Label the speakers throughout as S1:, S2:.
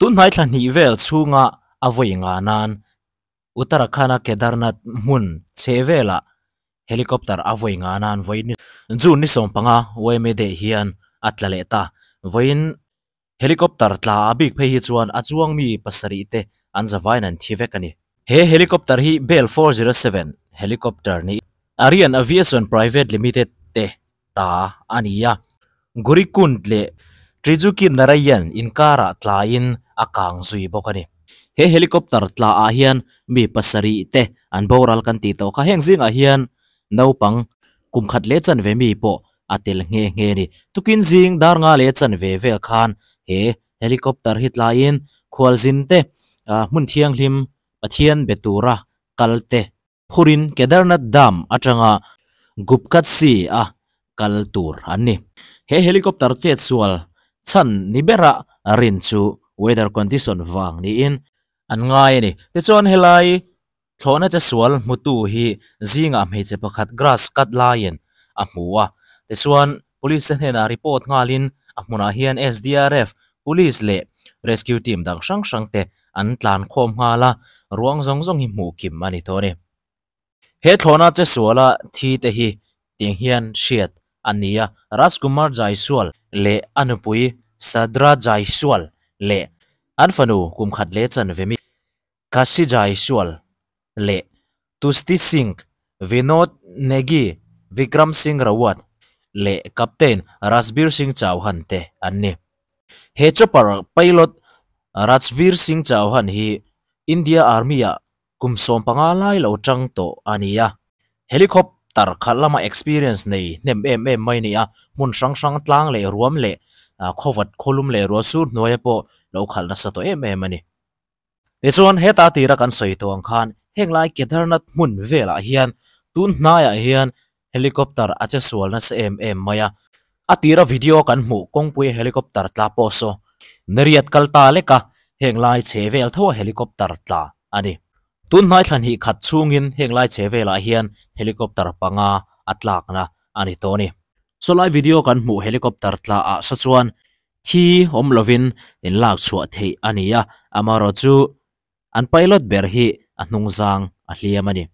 S1: Tunhnai thla hnih vel chhunga a vawi nga nan Uttarakhand-a Kedarnath hmun chhe velah helicopter a vawi nga nan vawiin June ni 15 YMA Day hian a tla leh ta. Vawiin helicopter tla a bik phei hi chuan a chuang mi pasarih te an zavaiin an thi vek a ni. He helicopter hi Bell 407 helicopter ni Aryan Aviation Private Limited te ta a ni a, Gurikund leh Trijuki Narayan inkarah tlaiin a kang zui bawk a ni. He helicopter tla ah hian mi pasarih te an boral kan tih tawh kha, heng zingah hian naupang kum khat leh chanve mi pawh a tel nghe nghe a ni. Tukin zing dar nga leh chanve vel khan he helicopter hi tlaiin khualzin te hmun thianghlim Pathian be tura kal te Phurin Kedarnath Dam atanga Gupkatsi a kal tur an ni. He helicopter chetsual chhan ni bera rin chu weather condition vang niin an ngai a ni. Tichuan helai thlawhna chesual hmutu hi zingah hmeichhe pakhat grass cut laiin a hmu a. Tichuan police te hnenah report nghalin a hmunah hian SDRF, police leh rescue team dang hrang hrang te an tlan khawm nghal a, ruang zawng zawng hi hmuh kim a ni tawh a ni. He thlawhna che suala thi te hi tiang hian hriat a ni a, Rajkumar Jaiswal leh a nupui Sadra Jaiswal leh an fanu kum khat leh chanve mi Kashi Jaiswal leh Tusti Singh, Vinod Negi, Vikram Singh Rawat leh Captain Rajbir Singh Chauhan te an ni. He chopper pilot Rajveer Singh Chauhan hi India Army-ah kum 15 lai lo tang tawh a ni a. Helicopter khalh lama experience nei hnem em em mai a ni a, hmun hrang hrang tlang leh ruam leh khawvat khawlum leh ruah sur hnuaia pawh lo khalh nasa tawh em em a ni. Tichuan, heta tira kan sawi tawh ang khan henglai Kedarnath hmun velah hian tun hnaiah hian helicopter a che sual nasa em em mai a. A tira video kan hmuh kawngpui helicopter tla pawh saw Nariat kal ta lek a, henglai chhe vel tho a helicopter tla a ni. Tun hnai thla hnih khat chhungin henglai chhe velah hian helicopter panga a tlakna a ni tawh a ni. Sawlai video kan hmuh helicopter tla ah saw chuan Thi awm lovin in lak chhuah theih a ni a, amaherawhchu an pilot ber hi a hnungzang a hliam a ni.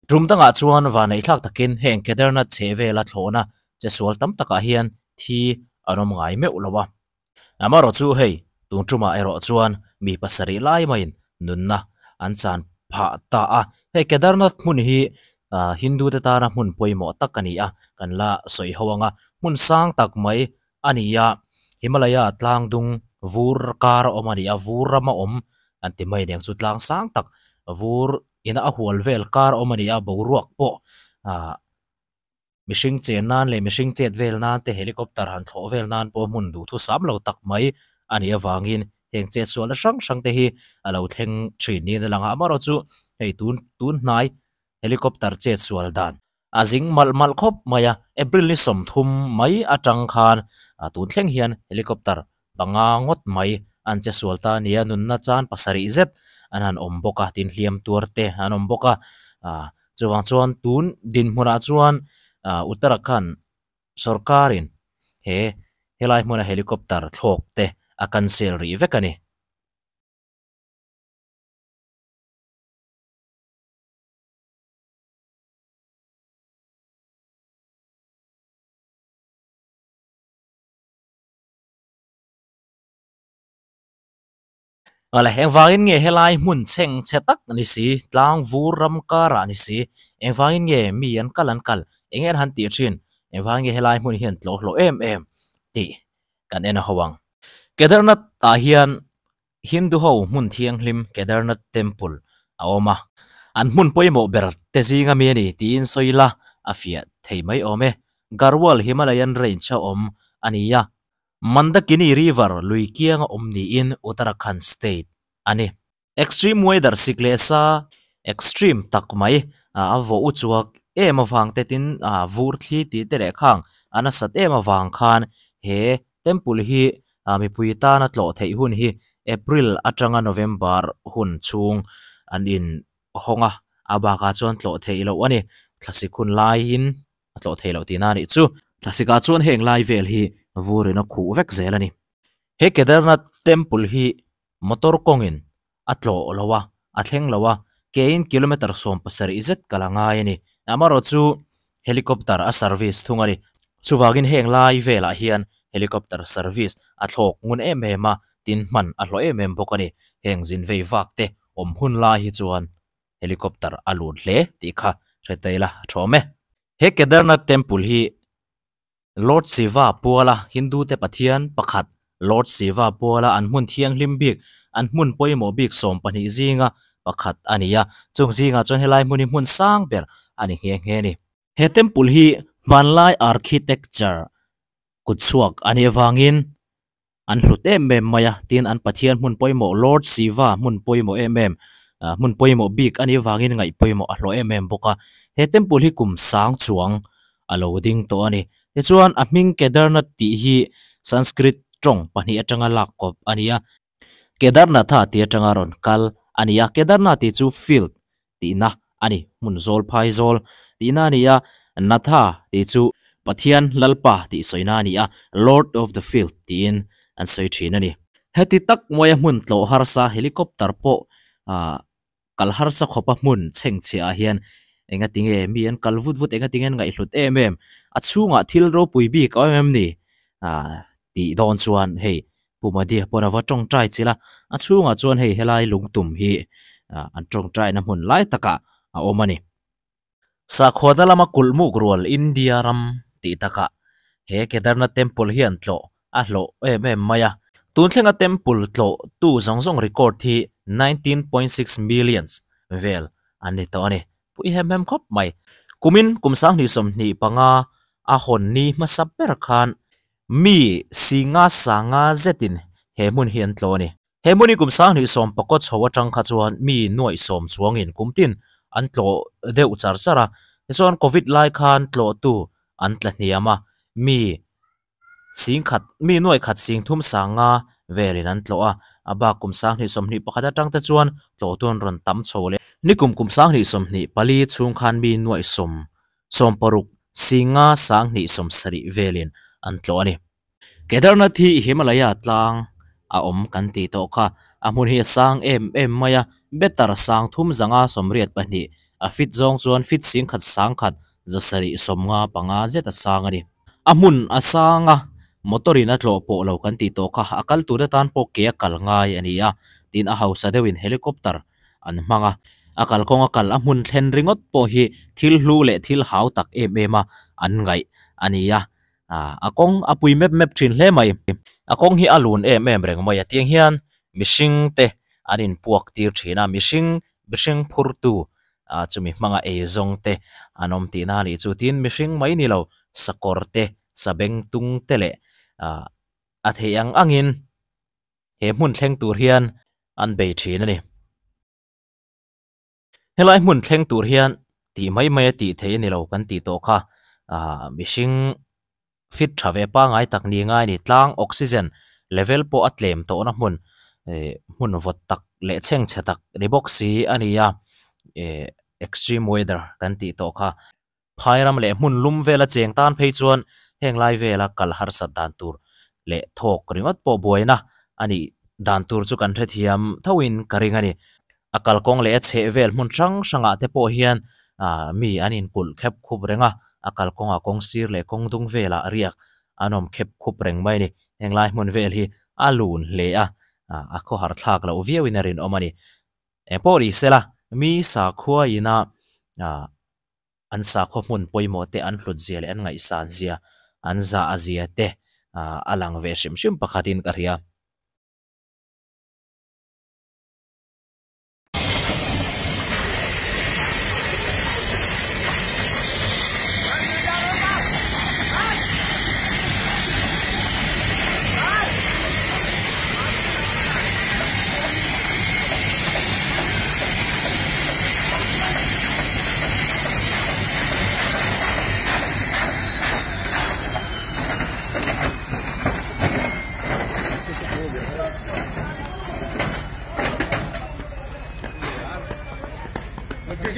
S1: Tum dangah chuan vaneihthlak takin heng Kedarnath chheh vela thlawhna che sual tam takah hian thi an awm ngai meuh lo a. Amaherawh chu hei tun tumah erawh chuan mi pasarih lai maiin nunna an chan phah ta a. Hei Kedarnath hmun hi Hindu te tana hmun pawimawh tak a ni a, kan la sawi ho ang a. Hmun sang tak mai a ni a, Himalaya tlang dung vur kar a awm a ni a, vur rama awm an ti mai aniang chu tlang sang tak vur ina a hual vel kar a awm a ni a, boruak pawh ah Mihring chen nan leh mihring chet vel nan te helicopter han thlawh vel nan pawh hmun duhthusam lo tak mai a nih avangin heng chetsualna hrang hrang te hi a lo thleng thin niin a lang a. Amaherawhchu hei tun tun hnai helicopter chetsual dan a zing malh malh khawp mai a, April ni 30 mai atang khan tun thleng hian helicopter panga ngawt mai an che sual ta a ni a, nunna chan pasarih zet an han awm bawk a, tin hliam tuar te an awm bawk a, ah chuvang chuan tun dinhmunah chuan ah Uttarakhand sawrkarin he helai hmuna helicopter thlawk te a cancel rih vek a ni. Awle, engvangin nge helai hmun chheng chhe tak ni si, tlang vur ram karah ni si, engvangin nge mi an kal an kal, eng en han tih thin, engvangin nge helai hmun hian tlawh hlawh em em tih kan en a ho ang. Kedarnath ah hian Hindu ho hmun thianghlim Kedarnath Temple a awm a. An hmun pawimawh ber te zinga mi a ni tiin sawi ila a fiah thei mai awm e. Garhwal Himalayan Range a awm a ni a, Mandakini River lui kianga awm niin Uttarakhand state a ni. Extreme weather sik leh sa extreme tak mai a vawh u chuak em avang te tin vur thli tih te leh khang a nasat em avang khan he temple hi mipui tana tlawh theih hun hi April atanga November hun chhung an in hawng a, a bakah chuan tlawh theih loh a ni. Thlasik hun laiin a tlawh theih loh tihna a nih chu. Thlasikah chuan heng lai vel hi vurin a khuh vek zel a ni. He Kedarnath temple hi Motor kawngin a tlawh lo a, a thleng lo a, kein kilometre 70 zet kal a ngai a ni. Amaherawhchu helicopter a service thung a ni. Chuvangin heng lai velah hian helicopter service a thlawk ngun em em a, tin hman a hlawh em em bawk a ni. Heng zin vei vak te awm hun lai hi chuan helicopter a lut hle tih kha hre ta ila a thawm e. He Kedarnath Temple hi Lord Shiva puala Hindu te pathian pakhat Lord Shiva puala an hmun thianghlim bik, an hmun pawimawh bik 12 zinga pakhat a ni a, chung zingah chuan helai hmun hi hmun sang ber a ni nghe nghe a ni. He temple hi hmanlai architecture kutchhuak a nih avangin An hlut em em mai a, tin an Pathian hmun pawimawh Lord Shiva hmun pawimawh em em, hmun pawimawh bik a nih avangin ngaih pawimawh a hlawh em em bawk a. He temple hi kum sang chuang a lo ding tawh a ni. Tichuan a hming Kedarnath tih hi Sanskrit tawng pahnih atanga lak kawp a ni a. Kedarnatha tih atanga rawn kal a ni a, Kedarnath tih chu field tihna a ni, hmun zawl phai zawl tihna a ni a, Natha tih chu Pathian Lalpa tih sawina a ni a, Lord of the Field tiin an sawi thin a ni. Heti tak maia hmun tlawh harsa helicopter pawh kal harsa khawpa hmun chhengchhiah ah hian engatinge mi an kal vut vut engatinge an ngaihhlut em em, a chhungah thil ropui bik a awm em ni tih dawn chuan hei Pu Madia pawn a va tawngtai chilh a, a chhungah chuan hei helai lungtum hi an tawngtaina hmun lai takah a awm a ni. Sakhuana lama kulhmuk rual India ram tih takah he Kedarnath Temple hian tlawh a hlawh em em mai a. Tun thlenga temple tlawh tu zawng zawng record hi 19.6 millions vel an ni tawh a ni. Pui hem hem khawp mai. Kumin kum 2025 a hawn ni hmasa ber khan Mi singa sanga zetin he hmun hi an tlawh a ni. He hmun hi kum 2019 chho atang kha chuan mi nuaih sawm chuangin kum tin an tlawh deuh char char a. Tichuan Covid lai khan tlawhtu an tla hniam a, mi singkhat mi nuaih khat sing thum sanga velin an tlawh a. A bak kum 2021 atang te chuan tlawhtu an rawn tam chho leh. Nikum kum 2024 chhung khan mi nuaih sawm 60 singa 2070 velin an tlawh a ni. Kedarnath hi Himalaya tlang a awm kan tih tawh kha. A hmun hi a sang em em mai a, meter sang thum zanga 82, a fit zawng chuan fit singkhat sangkhat 795 zet a sang a ni. A hmun a sang a, motor in a tlawh pawh lo kan tih tawh kha, a kal tur atan pawh ke a kal ngai a ni a, tin a hausa deuhin helicopter an hmang a, a kalkawng a kal a hmun thlen ringawt pawh hi thil hlu leh thil hau tak em em a an ngaih a ni a, a kawng a pui mep mep thin hle mai. A kawng hi a lun em em reng mai a, tiang hian mihring te an inpuak tir thin a, mihring mihring phur tu chumi hmanga ei zawng te an awm tihna a nih chu, tin mihring mai ni lo sakawr te sabeng tung te leh a theih ang angin. He hmun thleng tur hian an bei thin a ni. Helai hmun thleng tur hian tih mai mai a tih theih a ni lo kan tih tawh kha ah mihring fit tha ve pangai tak ni ngai a ni. Tlang oxygen level pawh a tlem tawhna hmun eh hmun vawt tak leh chhengchhe tak ni bawk si a ni a eh extreme weather kan tih tawh kha. Phai ram leh hmun lum vela cheng tan phei chuan heng lai vela kal harsat dan tur leh thawk ringawt pawh buaina a nih dan tur chu kan hrethiam thoin ka ring a ni. A kalkawng leh a chheh vel hmun hrang hrangah te pawh hian mi an inkulh khep khup reng a, a kalkawngah kawng sir leh kawng dung velah riak an awm khep khup reng mai a ni. Heng lai hmun vel hi a lun hle a, a khawhar thlak loh viauin a rinawm a ni. Engpawh ni sela mi sakhua ina an sakhaw hmun pawimawh te an hlut zia leh an ngaihsan zia, an zah a zia te a lang ve hrim hrim pakhatin ka hria.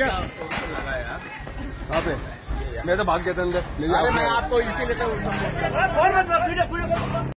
S2: क्या कहाँ पे मैं तो भाग गया था अंदर।
S3: अरे मैं आपको इसीलिए तो
S4: फोन मत वीडियो।